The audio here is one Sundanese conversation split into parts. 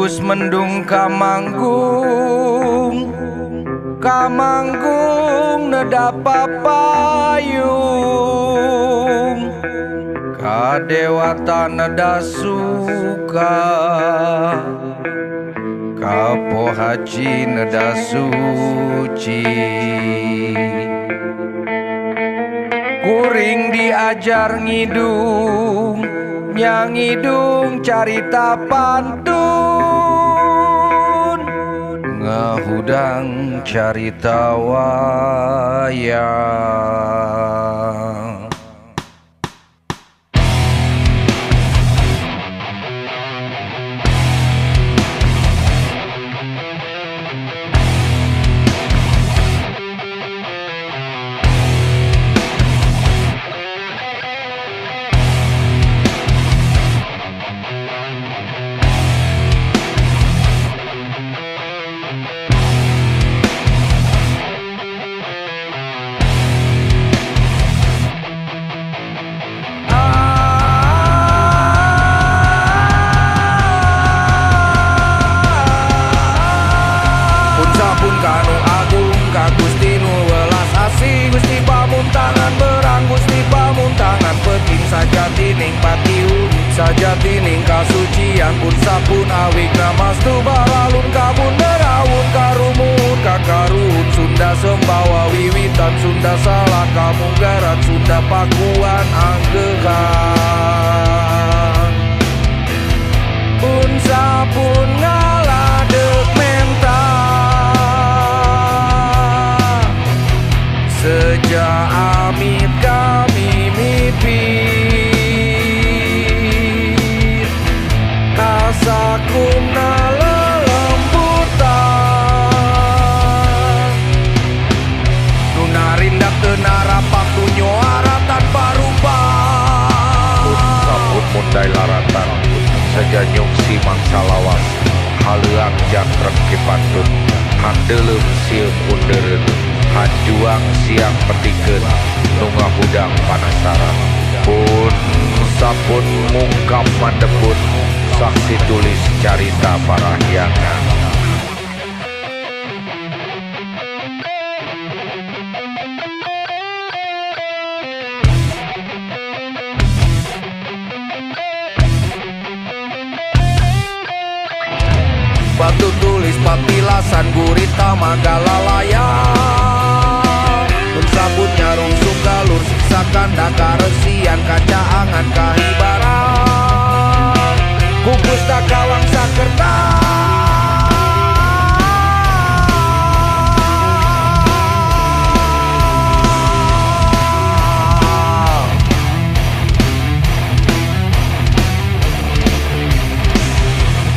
Tembus mendung kamanggung, kamanggung neda papayung, kadewata neda suka, kapohaji neda suci. Kuring diajar ngidung, nyang ngidung carita pantun, ngahudang carita wayang. Kanu agung ka Gusti nu welas asih, Gusti pamuntangan berang, Gusti pamuntangan peting, sajatining patiun, sajatining kasucian, pun sapun awig namastu baralun kabun berawun karumun kakarun Sunda sembawa wiwitan, Sunda salah kamunggaran, Sunda pakuan anggehan. Pun sapun ngaladek menta sejak amit kami mipir, kasakumna lelembutan, nu narindak teu narapak nu nyoara tanpa rupa. Pun sapun mundai laratan, saja nyungsi mangsa lawas, haleuang jantreng kipantun, handeuleum sieun undereun, hanjuang siang petikeun, nu ngahudang panasaran. Pun sapun mungkap mandepun, saksi tulis carita parahyangan. Batu tulis patilasan gurita magalalaya, pun sabut nyarungsung galur siksa kanda karesian kacaangan kahibaran, ku pustaka wangsa kerta.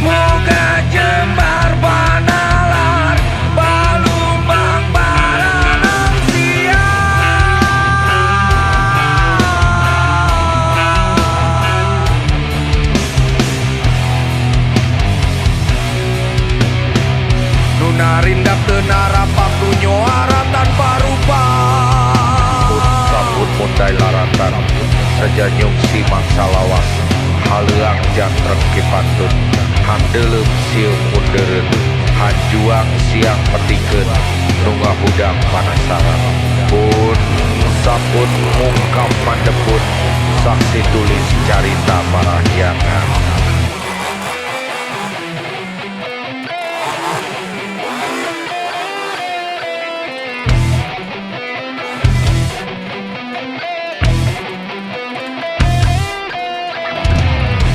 Moga jembar panalar balumbang baranang siang. Nu narindak teu narapak nu nyoara tanpa rupa. Pun sapun mundai laratan, saja nyungsi mangsa lawas, haleuang jantreng kipantun, handeuleum sieun undereun, hanjuang siang petikeun, nu ngahudang panasaran. Pun sapun mungkap mandepun, saksi tulis carita parahyangan.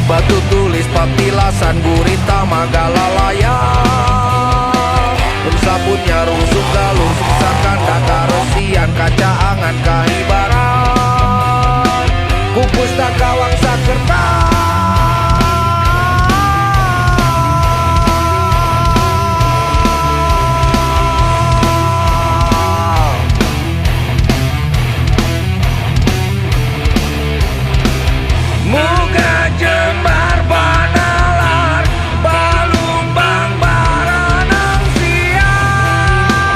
Batu tulis patilasan gurita magalalaya, pun sabut nyarungsung galur siksa kanda karesian kacaangan kahibaran, ku pustaka wangsa kerta. Muga jembar panalar balumbang baranang siang.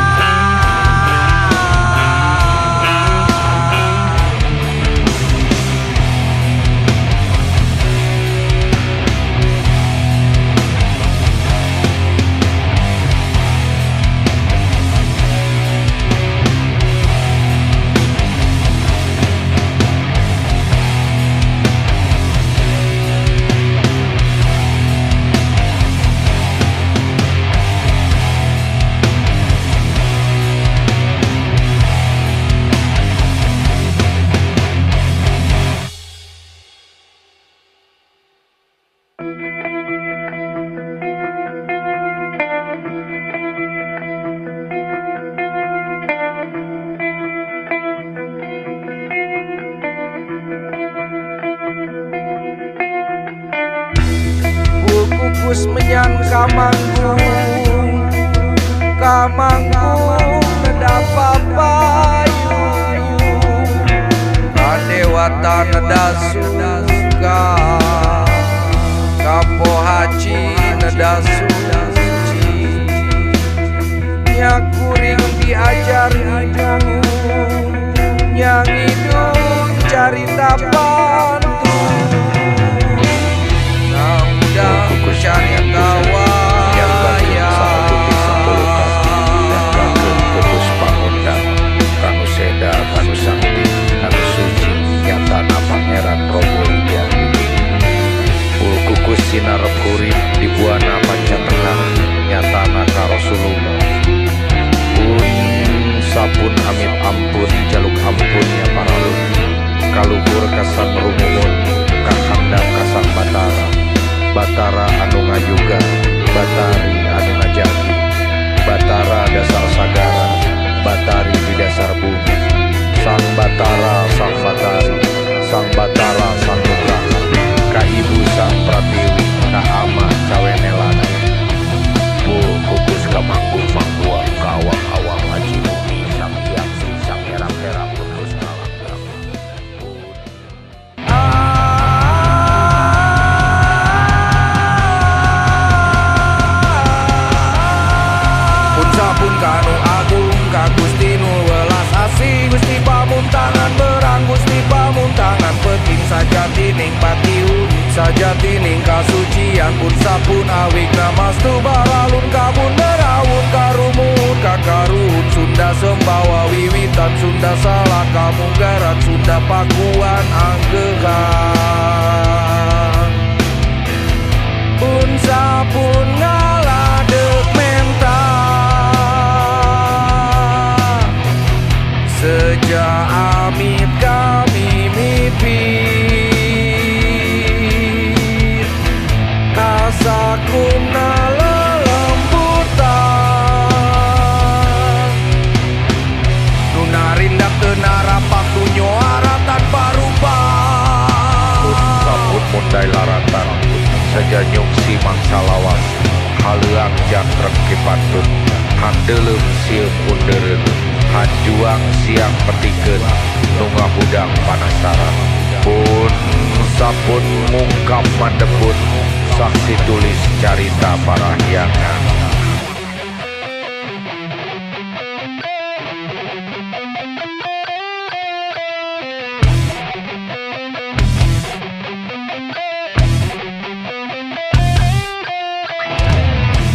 Kakukus menyan kamanggung kamanggung neda papayu kadewata neda suka kapohaci neda suci nyakuring diajar hidung nyangidung carita pantun ngundang carita wayang kukus pangundang kanu seda kanu sakti kanu suci nyatana Pangeran Romo Wijati. Pul kukus sinarep kuring di buana pancatengah nyatana karosulumo. Pun sapun amit ampun jaluk ampun nya paralun kaluhur kasan rumumun kahandap kasan batara batara anu ngayuga batari anu ngajagi batara dasar sagara batari di dasar bumi sang batara sang batari sang batara sang nugraha ka ibu sang pratiwi ka ama cawenelana pul kukus kamanggung mangguang ka awang-awang aji bumi sang hyang sri sang herang-herang putus kalanggang. Pun sapun kanu agung ka Gusti nu welas asih Gusti pamuntangan berang Gusti pamuntangan peting sajatining pati urip sajatining kasucian pun sapun awig namastu baralun kabun berawun karumun kakarun Sunda Sembawa wiwitan Sunda Salaka munggaran Sunda Pakuan anggehan pun sapun ngaladek menta sejak amit kami mipir kasakuna lelembutan nu narindak teu narapak tunyoara tanpa rupa. Pun sapun mundai laratan saja nyungsi mangsa lawas haleuang jantreng kipantun handeuleum sieun undereun hanjuang siang petikeun nu ngahudang panasaran pun sapun mungkap mandepun saksi tulis carita parahyangan.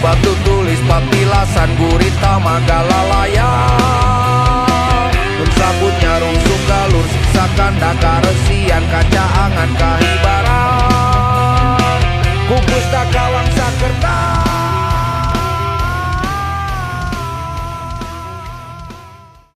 Batu tulis patilasan gurita magalalaya.